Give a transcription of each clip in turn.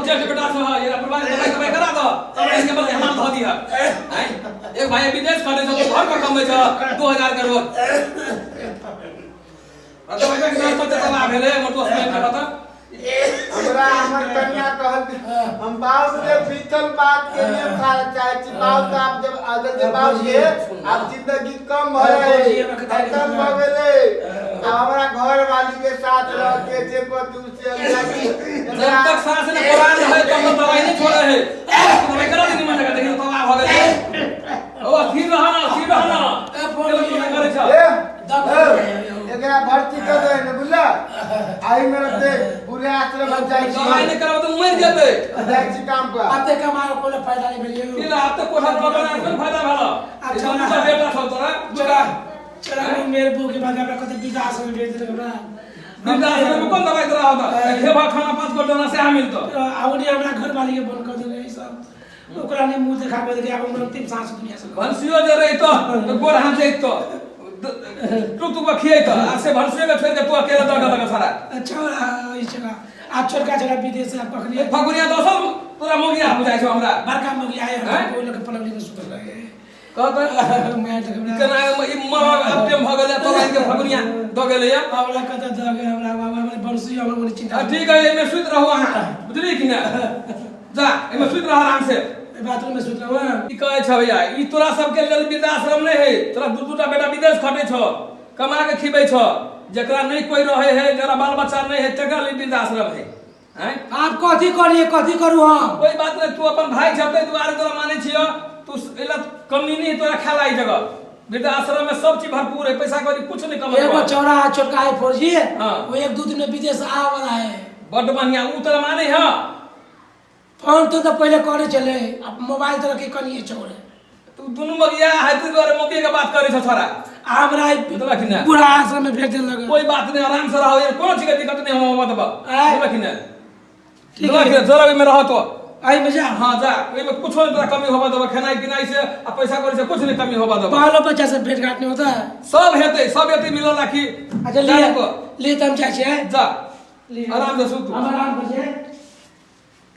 जेठ बेटा छह ये बुढ़वा के दवाई तवाई करा दो तब इसके बदले हमार धो दिह हैं एक भाई विदेश खटे छौ तू घर पर कमबै छह 2000 के रोज आ दवाई के व्यवस्था तऽ तबाह भेलै हमर दोस्त नहि देखत हमरा हमर कन्या कहल हम बाप के बीतल बात के नहीं उठाना चाहे छी। बाप के आप जब अगर जे बाप के आप जिंदगी कम भऽ खत्म भऽ गेलै। आब हमरा घर वाली के साथ रह के जे को से जब तक सांस ने परान रहे तब तक दवाई नहीं छोड़े है। दवाई करा दे निमन जगह देखियो तबाह भऽ गेलै। ओ स्थिर रह ना, स्थिर रह ना। ए, फोन केना करै छ? ए, ए, एकरा भर्ती कर दे ने बुझला आई मेरा देख बुढ़े आश्रम में जाइ छी। दवाई नहीं करब तऽ मरि जेतै। जाइ छी काम पर। अते कमाओ कोनो फायदा नहीं भेल की ला आब तऽ कोठा पर बना कोन फायदा भेल? अच्छा। दूटा बेटा छौ तोरा दूटा। चला मेरे बो के बाद हमरा कते विकास में भेज देलक हमरा। वृद्धाश्रम में कोन दवाई तोरा होता? खेबा खाना 5 गो दाना सएह मिलतो। आवनी हमरा घर वाली के फोन कर देले ई सब ओकरा ने मुंह देखाबे देखे आब हमर अंतिम सांस दुनिया से। भनसियो जे रहितो तऽ गोर हाथ जैतो तू तू खियैतो आ से भनसियो के छोड़ि के तू अकेले दऽ देलक सारा। अच्छा ई चला आ छोटका छोटा विदेश से पकड़िए। फगुनिया दोसर तोरा मोगिया बुझाइ छौ हमरा। बड़का मोगिया है हैं? कोई लोग पलंग में सुतल रहे। कहत मैं तऽ हमरा केना ई मरब आब टेम भऽ गेलै तोरा के फगुनिया दऽ गेलैया। हमरा कतऽ दऽ गेल हमरा बाबा हमरा बरसी हमरा बड़ी चिंता। आ ठीक है एहिमे सुति रहू अहाँ बुझलियै कि नहि? जा एहिमे सुति रह आराम से। बाथरूम में सुत रहू। की कहै छ भैया ई तोरा सबके लेल वृद्धाश्रम नहि है। तोरा दू दूटा बेटा विदेश खटै छौ कमा के खिबै छौ जकरा नहि कोई रहे है जकरा बाल बच्चा नहि है तकरा लेल वृद्धाश्रम है। हैं? आप कथी करिए कथी करू हम? कोई बात नहीं तू अपन भाई छह ताहि दुआरे तोरा मानै छियौ। तू एला कमी नहीं तोरा खाला ई जगह वृद्धाश्रम में सब चीज भरपूर है पैसा कौड़ी कुछ नहीं कम। एगो चौरा है छोटका है 4G। हाँ। वो एक दू दिन में विदेश आ वाला है। बड बढ़िया ऊ तोरा मानै है। फोन तो पहले करे चले अब मोबाइल तरह के कनिए चौरे। तू दुनू मगिया है ताहि दुआरे मगिया के बात करै छौ छोरा। हमरा बुझलक कि नहि? बूढ़ा आश्रम में भेज देलक। कोई बात नहीं आराम से रहो यार कोनो चीज के दिक्कत नहीं हो मतलब। आय। बुझलक कि नहि? ठीक बुझलक है। कि नहि? चल ओहिमे रह तो। आई में जा। हाँ जा ओहिमे कुछो नहीं तोरा कमी होबऽ देबऽ खेनाइ पिनाइ से आ पैसा कौड़ी से कुछ नहीं कमी होबऽ देबऽ। बालो बच्चा से भेंट घाट नहीं होता है। सब हेतै सब हेतै मिलल राखी। अच्छा जा लिए तो। लिए तो हम जाइ छियै। जा लिए। आराम से सुत। हम आराम कर छियै।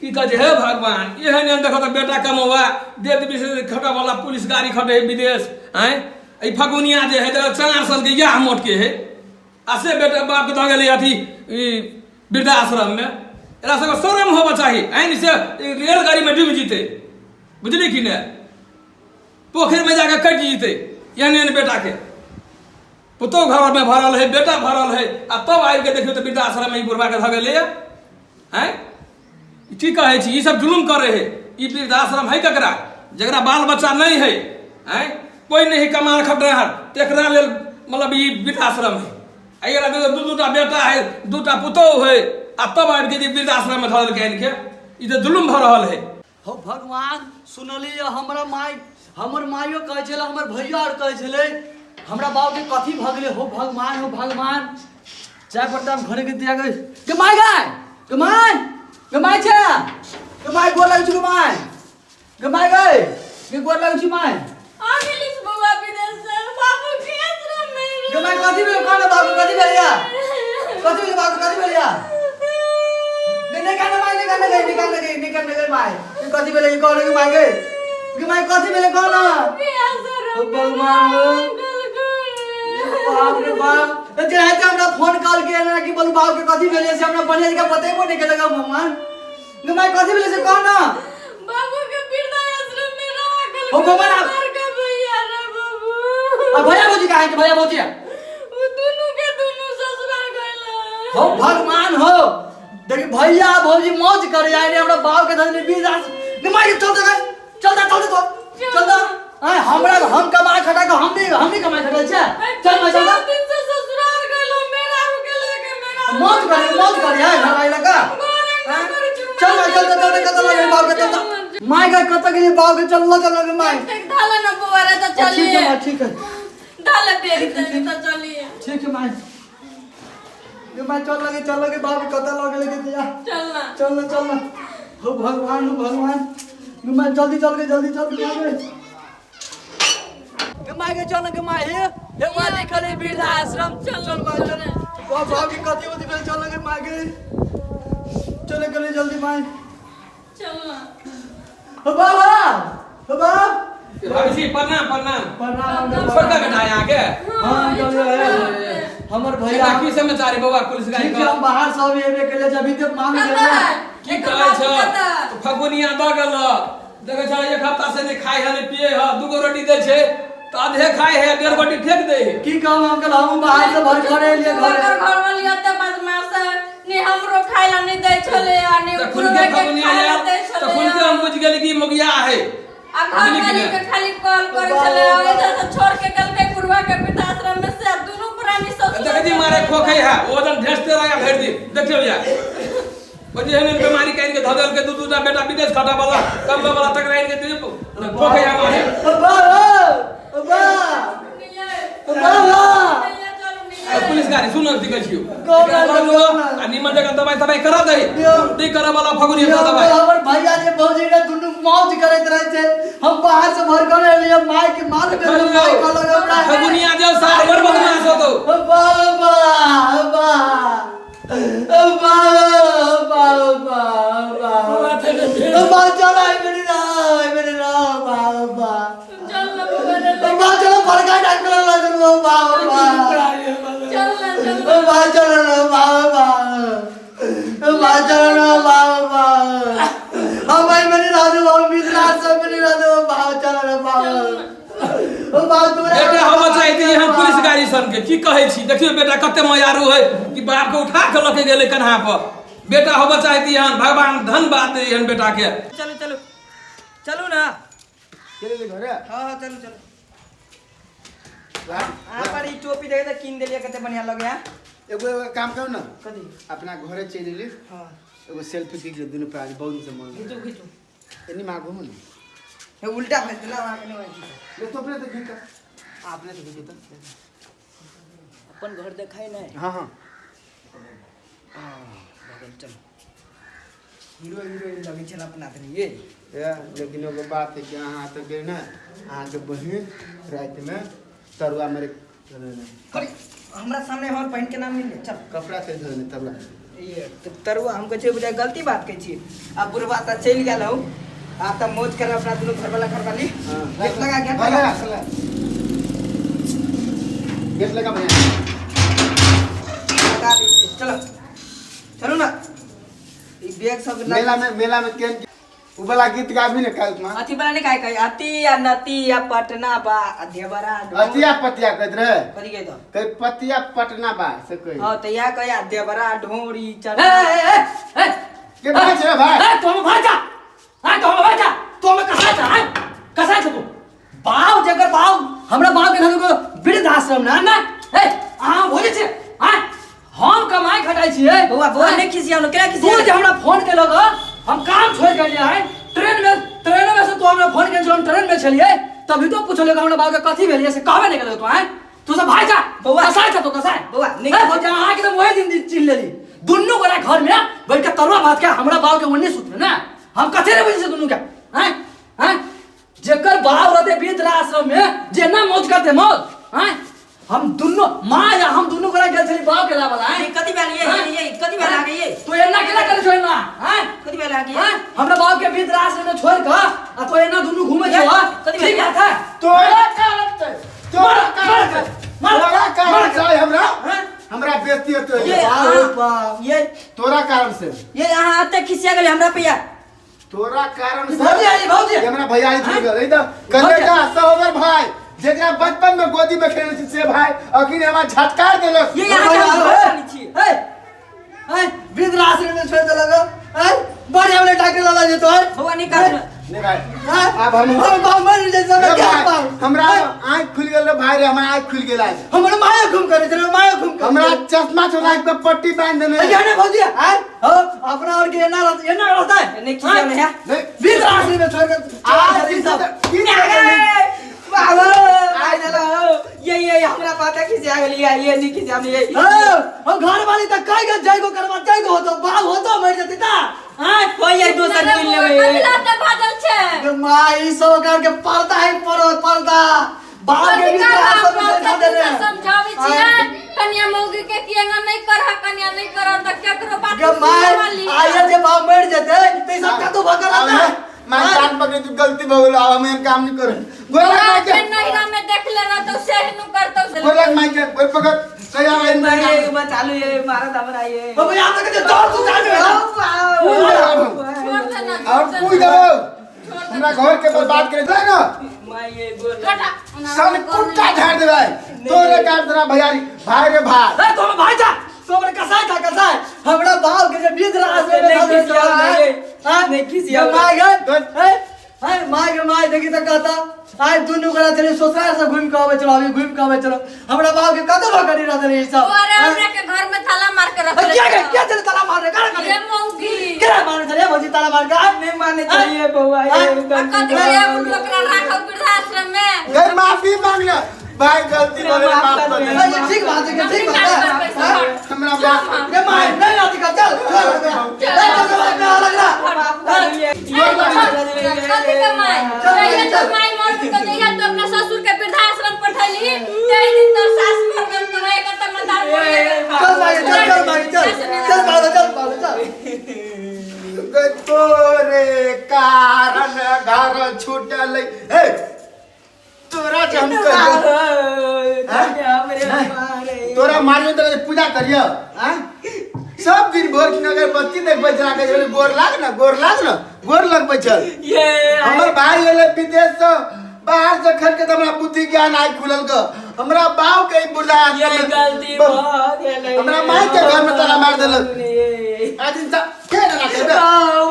की कहै छै हे भगवान एहन एहन देखो तऽ बेटा कमौआ देश विदेश खटऽ वाला पुलिस गाड़ी खटै है विदेश आँय ई फगुनिया जे है तऽ 4 साल के इएह मोट के है आ से बेटा बाप के दऽ गेलै अथी ई वृद्धाश्रम में। एकरा सबके शरम होबऽ चाही आँय से रेलगाड़ी में डूबि जेतै बुझली कि नहि? पोखरि में जाके कटि जेतै एहन एहन बेटा के। पुतोहु घर में भरल है बेटा भरल है आ तब आबि के देखियौ तऽ वृद्धाश्रम में ई बुढ़वा के धऽ गेलैया आँय। की कहै छी ई सब जुलुम करे है। ई वृद्धाश्रम है ककरा? जकरा बाल बच्चा नहीं है आँय कोई नहीं कमा खटनिहार तकरा लेल मतलब ई वृद्धाश्रम है। आ एकरा देखियौ दू दूटा बेटा है दूटा पुतोहु है आ तब आबि के वृद्धाश्रम में धऽ देलकै आनि के। ई तऽ जुलुम भऽ रहल है। हो भगवान सुनलियै हमरा माय हमर माइयो कहै छलै हमर भैया आर कहै छलै हमरा बाबूके कथी भऽ गेलै। हो भगवान हो भगवान चाय पड़ता हम घरे के दिया गए के my guy के my के my छे के my गोर लगै छी के my के my गए के गोर लगै छी my. आ गेलिस बौआ विदेश से बाबू के आश्रम में। के my कथी भेल कहने बाबू कथी भेल या कथी भेल बाबू कथी भेल या के नहीं कहने my नहीं कहने गई नहीं कहने गई नहीं कहने गई my के कथी भेल के कहने के my गई के my कथी भेल कहना। के आश्रम ओ में भगवान हो। बाप रे बाप तो जे है हमरा फोन कॉल के ना कि बोलू बाबू के कथी भेल से हमरा बढ़िया जगह बतेबो नहीं केलक भगवान। के my कथी भेल से कह ना। बाबू के वृद्धाश्रम में राखल ओ भगवान, आप- के भैया रे बाबू। आ भैया भौजी कहाँ है के भैया भौजी? वो दोनों के दोनों ससुराल गइल। हो भगवान हो देखी भैया भौजी मौज करे आए रे हमरा बाप के धन वृद्धाश्रम के my चल दे चल दे चल दे चल दे आए हमरा हम कमा खटा के हम नहीं कमाई खटा छै चल मैं चल दे। दिन से ससुराल गइल मेरा के लेके मेरा मौज करे आए घर आइला का चल मैं चल चल चल कत लगे बाप के चल चल my गए कत गेली बाप के चल चल लगे my. एक धाला ना बुआ रे तो ठीक है चलिए। माय ठीक है धाला तेरी तेरी तो चलिए। ठीक है my ये my चल लगे बाप के कत लगे लेके दिया। चल ना। चल ना चल ना। हो भगवान हो भगवान ये my जल्दी चल के जल्दी चल के आगे। ये my के चल के my हे हे my लिखल है वृद्धाश्रम। चल चल my चल। बाप बाप की कथी होती भेल चल लगे my के चले गले जल्दी my. चल ना। हो बाबा, हो बाबा। भाभी प्रणाम प्रणाम। प्रणाम। छोटका बेटा यहाँ के? हाँ, ये छोटका है। हमर भैया। की समाचार है बौआ पुलिस गाड़ी ठीक है, हम बाहर से अभी एबे केले अभी तक मांग कतऽ गेल ना। है? की एकर कहै बाबू छ कतऽ? फगुनिया दऽ गेल। देखै छ एक हफ्ता से नहि खाइ है नहि पिए है, दूगो रोटी दै छै तऽ आधे खाइ है, डेढ़ रोटी फेंक दै है। की कहब अंकल, हम बाहर से भर घरे एलियै घरे। ओकर घरवाली एते बदमाश है, ने हमरो खाय ला नहीं दै छलै आ ने तऽ ओकरो खुलके के फगुनिया खाय ला आयल दै तऽ खुलके छलै हम बुझि गेली कि मोगिया है। आ घरवाली के खाली कॉल करै छलै आ इधर से छोड़ के गेलकै बुढ़वा के वृद्धाश्रम में से, आ दुनू प्राणी ससुर देखै छी मारे खोखै है, वजन ढेसते रहै भरि दिन। देखियौ या ओ जे एहन बीमारी काटि के धऽ देलकै, दू दूटा बेटा विदेश खटा वाला कमबै वाला तकरा आनि के खोखै है मारे। हो बाबा, हो बा, हो बाबा। पुलिस गाड़ी सुन की कहै छियौ गौ एकरा माय, लऽ गौ जो माय। आ निमन जगह दवाई तवाई करा दही। यौ। नहि करऽ वाला फगुनिया यौ, दवाई। हमर भैया जे भौजी ने दुनू मौज करैत रहै छै। हम बाहर से भर घरे एलियै, माय के मार गेल, माय कहलक हमरा फगुनिया जे सार बड़ बदमाश होतौ। हो बाबा, हो बा, हो बा, हो बा, हो बा, हो बा। हो बा, चल आई मेरी ना, आई मेरी ना, हो बा, हो बा। चल ना बौआ रे, हो बा, चलो भड़का डाक लगा चलो, हो बा, हो बा। चल ना चल। हो बा, चलो ना, हो बा, हो बा। हो बा, चलो ना, हो बा, हो बा। हम आई मेरी राजू, हम मिश्रा सब मेरी राजू, हो बा, चलो ना, हो बा, हो बा, तोरा बेटा हम चाहते हम पुलिस गाड़ी सन के की कहै छी। देखियौ बेटा कते मयारू है कि बाप के उठा के लऽ के गेलै कन्हा पर। बेटा हम चाहती हन भगवान धन्यवाद दे हन बेटा के। चलू चलू चलू ना। चले ले घरे। हाँ हाँ चलू चलू। अहाँ पर ई टोपी देखे तऽ कीन देलियै, कते बढ़िया लगे है। एगो एगो काम करू ना। कथी? अपना घरे चलि एली। हाँ। एगो सेल्फी खींच ले दुनू प्राणी बहुत दिन से मन। खींचू खींचू। एनी माँ घूमू ना। हे उल्टा भेज देला अहाँके नहि होइ छै। ले तो अपने तो खींच, अपने तो खींच। अपन घर देखाइ नहि। हाँ हाँ। भऽ गेल, चलू। हीरो हीरोइन लगै छल अपना तनी ये। या, लेकिन एगो बात है कि अहाँ तऽ गेल ने अहाँके बहिन रातिमे तरुआ मेरे अरे हमरा सामने हमर बहिन के नाम नहीं ले, चल। कपड़ा से धोने तरुआ। ये तऽ तरुआ हम कहै छियै बुझाइ गलती बात कहै छियै। आब बुढ़वा तऽ चलि गेल हौ, आब तऽ मौज करब अपना दुनू घरवाला घरवाली। हाँ। गेट लगा, गेट लगा। लगा। गेट लगा भैया। लगा दै छियै, चलो चलू ना। ई बैग सब मेला में केन उ वाला गीत गाबी ने काल्हि में। अथी वाला नहीं गाय कही, अतिया नतिया पटना बा देवरा अतिया पतिया कहैत रहे। कथी कहैत? कही पतिया पटना बा से कही। हाँ तो या कही देवरा ढोरी चढ़। ए, ए, ए, ए, के बात छै भाई? ए, तू हम भाई जा। ए, तू हम भाई जा। तू हम कसाई छ, ए? कसाई छ तू। बाप जकर बाप, हमरा बाप के धनु को वृद्धाश्रम ना ना। ए, अहाँ भोजै छियै, आँय? हम कमाइ खटाइ छियै। बौआ, बौआ, नहि खिसियाउ ने, केना तू खिसियाउ? जे हमरा फोन केलक, हम काम छोड़ि के एलियै आइ। ट्रेन में से तू हमरा फोन केने छलौ, हम ट्रेन में छलियै, तभी तो पुछलियै हमरा बाप के कथी भेलियै से कहबे नहि केलक तू, आँय? तू सब भाई जा। बौआ। कसाई छ तू, कसाई। बौआ, ए, भौजी, अहाँके तऽ ओहि दिन चिन्ह लेली। दुनू गोरा घर में बैठ के तरुआ भात के हमरा बाप के ओन्ने सुतले ना। हम कथी नहि बुझै छियै दुनू के, आँय? आँय? जेकर बाप रहते वृद्धाश्रम में, जेना मौज करते मौज, आँय? हम दुनू माँ या हम दुनू गोरा गेल छली बाप के लाबल, आँय? ई कथी भेल ये? ये कथी भेल अहाँके ये? तू एना केना करै छौ एना, आँय? कथी भेल अहाँके ये? आँय? हमरा बाप के वृद्धाश्रम में छोड़ के आ तो एना दुनू घूमै छौ, ये, कथी भेल? ठीक बात है? तोरा कारण से, तोरा कारण से, तोरा कारण से हमरा, हमरा बेइज्जती होतै। ये, अहाँ, ये, तोरा कारण से। ये अहाँ एते खिसिया गेलियै हमरा पे यार। तोरा कारण से। भौजी आई, भौजी। ये हमरा भैया आई छुटि गेल। ई तऽ कलेजा सहोदर भाई, जेकरा बचपन में गोदी में खेलने छी से भाई अखिन हमरा झटकार देलक। ये अहाँ के हम घर जानै छी। ए, ए, वृद्धाश्रम में छोड़ि देलक, ए, बढ़िया बढ़िया डॉक्टर लगा जेतो, ए। बौआ, नहि काटू। नहीं भाई। हाँ? आब हम हम बाप मर जाइ छै, रे क्या भाई, पाऊ? हमरा आँख खुलि गेल रे भाई रे, हमरा आँख खुलि गेल आज। हमर माया घूम करे छै, माया घूम करे। हमरा चश्मा छोड़ा के पट्टी बांध देने। अरे ने भौजी, आय, हो, अपना और के एना रहत, एना रहतै। नहि खिसियाउ ने, है। नहीं। वृद्धाश्रम में छोड़ के आज ई सब। की बाबा, आइ देला हो। ये, ये, हमरा पता खिसिया गेल, ये, ये नहि खिसिया गेल, ये। हो, हम घर वाली त कहि के जाइगो करबा, जाइगो होतो, बाप होतो मर जतै त। आय, कोई ये दोसर कीन लेबै। कथी लाते भाजल छै? गे माय, ई सब कर के पर्दा है, परो पर्दा। बाप के कथी भी करबा, सब अपना देखा देने। समझाबै छियै कन्या मौगी के कि एना नहि करह, कन्या नहि करह, तऽ केकरो बात गे माय, सुनऽ वाली। आइए जे बाप मर जतै त ई सब कतौ भकर भऽ गेल, आब हम एहन काम नहीं करब। गोर लाग तोरा माय के। के नैहरा में देख ले रहतौ से नु करतौ से। गोर लाग माय के, गोर पकड़ कहिया एहन माय काम ये बचा लू, ये मारत हमरा ये। अब यहाँ तक के दौड़ तू जा दे। छोड़ दे ना। और छोड़ दे पूछ ना। देबो, छोड़ दे हमरा ना। घर के बर्बाद करे दे ना। माय ये गोर कटा। सन कुत्ता झाड़ देबै तोरे काट देना भैयारी भाई रे भाई। ए तो भाई जा, तो हमरे कसाई था कसाई, हमरा बाप के जे बीज रास में नहीं था खिसियाओ, नहीं। हां नहीं खिसियाओ। माय गए ए हाय my के my देखी त कहता आइ दुनू गोरा चले ससुराल से घूम के आबै चलो, अभी घूम के आबै चलो। हमरा बाप के कतौ भकरी रहल ई सब। अरे हमरा के घर में ताला मार के रख ले। क्या क्या चले ताला मार रे का करे ये मौगी। क्या मारे चले भौजी ताला मार के नहीं मारने चाहिए बउआ ये। आ कथी के ओकरा राखब वृद्धाश्रम में? गए माफी मांगना भाई, गलती भऽ गेल, माफ कर दे। ये ठीक बात है, ठीक बात है। हमरा माफ ये my नहीं आती का, चल चल चल चल चल अलग रहा। माफ कर दिए। कथी के माय? जहिया तो माय मर गेल, जहिया तो अपना ससुर के वृद्धाश्रम पठैली, ताहि दिन तोर सास मर गेल, तो एकर त मतार मर गेल। चल माई चल, चल माई चल, चल बालो चल बालो चल। गए तोरे कारण घर छूटल। ए तोरा जे हम कहियो तोरा मारियो त पूजा करियो। हैं सब दिन भोर की अगरबत्ती देखबै जरा के गोर लाग ना, गोर लाग ना, गोर लगबै छल। ये हमर भाई गेलै विदेश से, बाहर से खन के त हमरा बुद्धि ज्ञान आइ खुलल ग। हमरा बाप के ई बुढ़ा ये गलती भऽ गेलै। हमरा माय के घर में ताला मार देलक। आज इंसान के ना करबे,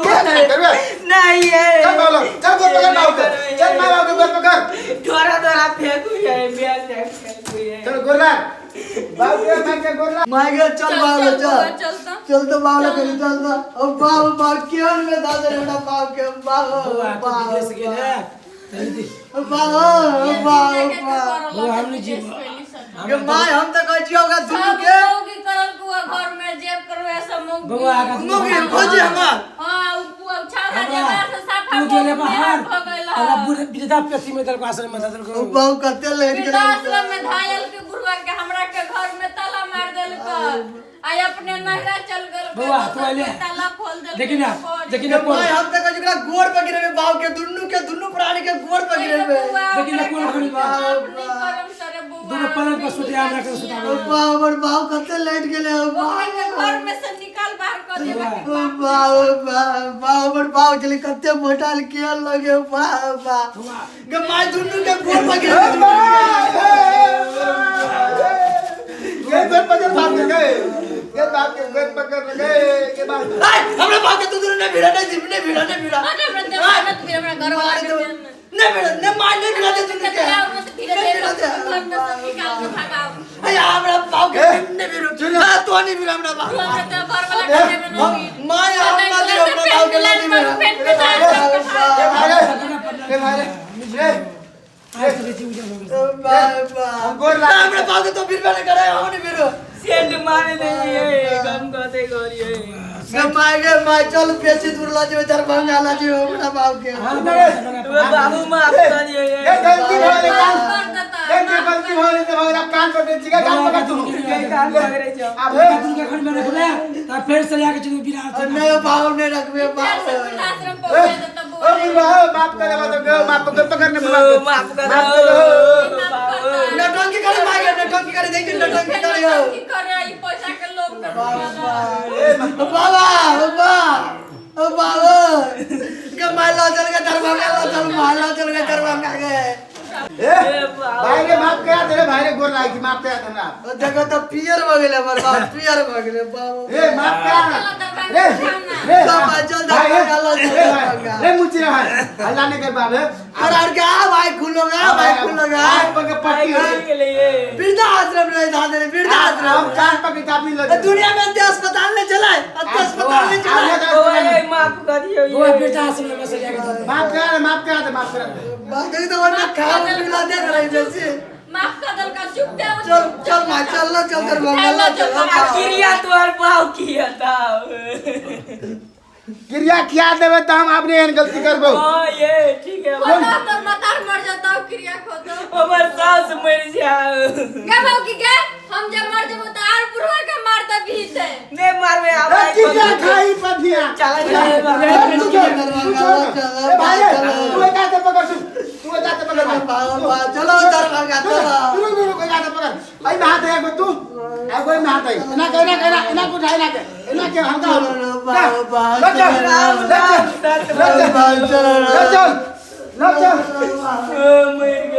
के ना करबे। नहीं ये चल बालो, चल गोर पकड़ बाबू के, चल माय बाबू के गोर पकड़। थोड़ा थोड़ा फेंकू ये बिया से फेंकू ये। चल गोर लाग बाबू के, माय के गोर लाग। My गे चल बालो चल, चल त। चल तो बालो के चल तो। ओ बाप बाप केहन में दादा रे हमरा बाप के बाप बौआ तो विदेश गेल है तभी बाप बाप। बौआ हम नहीं जीव। गे my हम त कहै छियौ ओकरा दुनू के मौगी करल कुआ घर में जेब करवे सब मौगी। बौआ आगा मौगी खोजे हमर। हां उ कुआ छाड़ा जेबा से साफा तू गेले बाहर भऽ गेल। हमरा बूढ़ वृद्धा पेशी में देलको, आश्रम में देलको। ओ बाप कते लेट गेलै। वृद्धाश्रम में धायल के बुढ़वा के हमरा के घर में ताला मार देलक, आई अपने नैहरा चल गेल। बौआ, तू अइले। ताला खोल देलक। देखी ना, देखी ना गे कोन my हम त कहै छियौ ओकरा गोर पर गिरेबे बाप के, दुनू के दुनू प्राणी के गोर पर गिरेबे। देखी ना कोन घड़ी बा। दुनू पलंग पर सुते हमरा के सुताबे। ओ बाप हमर बाप कते लेट गेलै। ओ बाप के घर में से निकाल बाहर कर देबा के ओ बाप बाप बाप हमर बाप चले कते मोटाल केहन लगे बाप बाप। गे my दुनू के गोर पर गिरेबे। गए गोर पकड़ बाप के, गए गए बाप के गोर पकड़ गए के बाप। आय हमरा बाप के तू दुनू ने भिड़ा नहीं नहीं भिड़ा नहीं भिड़ा। हट हमरा देवा मत भी हमरा घर वाला के देन। नहीं भिड़ा नहीं my नहीं भिड़ा दे दुनू के। मत भिड़ा दे घर में से निकाल के भगाओ। अरे हमरा बाप के नहीं भिड़ो हां तो नहीं भिड़ा हमरा बाप। तू हमरा तो घर वाला के देबे नहीं। My हम ना दे हमरा बाप के नहीं भिड़ा। ए भाई रे, ए भाई रे, रे आज तो बेची उजर हो गेल। बाप बाप गोर लाग। हमरा बाप के तो भिड़बे नहीं करे, हम नहीं भिड़ो। सेंट मारे नहीं ये गम कहते गोरी गे my गे my चल बेसी दूर ला जेबे दरभंगा ला जेबे हमरा बाप के। हाँ, बाबू माफ कर दिए। ए गलती भऽ गेलै कान कर देता। ए जे गलती भऽ गेलै त भऽ गेलै, आब कान पकड़ै छी, कान पकड़ तू। कान पकड़ै छौ। आब हे दुनू के घर में रखबे त फेर से लाके चलू बिरार। नहीं बाप नहीं रखबे फेर बाप। से वृद्धाश्रम पहुंचा देता ओ बुआ। बुढ़वा माफ करे तो गो, माफ पकड़ पकड़ ने बुढ़वा के। माफ कर माफ कर नौटंकी करे my गे, नौटंकी करे देखी नौटंकी करे हो। की करे ई पैसा के लोभ के। बाबा बाबा ओ बाबा के my ला चल के दरभंगा ला चल, my ला चल के दरभंगा के। ए भाई रे माफ करा दे रे भाई रे, गोर लागी माफ करा दे हमरा। ओ देखो त पियर भ गेलै हमर बाप, पियर भ गेलै बाबा। ए माफ करा रे रे चल भाई, चल भाई रे, दरभंगा ला चल रे भाई, दरभंगा। रे मुची रे भाई हल्ला नहीं कर बाप रे। और और क्या भाई खुलोगा भाई खुलोगा। आज पकड़ पट्टी हो। वृद्धाश्रम नहीं था दे वृद्धाश्रम। हम कान पकड़ के लगे। दुनिया में अंत्य अस्पताल नहीं चलाए, अंत्य अस्पताल नहीं चलाए। माफ कर दियो। बौआ वृद्धाश्रम में से लाके चलू। माफ करा दे, माफ करा दे, माफ करा दे। बाकी तो वरना खा पिला दे रही जैसे। माफ कर दल का चुप दे। चल चल मां चल लो चल दरभंगा ला चल। क्रिया तोहर बाप किया था। क्रिया खिया देबे त हम अपने एहन गलती करबो। हां ये ठीक है। खोदो तो मतार मर जाता क्रिया खोदो। हमर सास मर जाओ। गे बाबू की गे हम जब मर जबो त आर बुढ़वा के मार दबी ते। ने मारबे आब। ए क्रिया खाई पथिया। चला चल। तू छोड़, तू छोड़। ए भाई रे, तू एक हाथ से पकड़ सुन, तू एक हाथ से पकड़ भाई। चलो दरभंगा तू चलो। तू तू तू एक हाथ से पकड़ भाई, में हाथ है एगो तू, एगो में हाथ है। एना के, एना के, एना एना के उठा, एना के, एना के हल्का। ले चल, ले चल, ले चल, ले चल, ले चल। मर।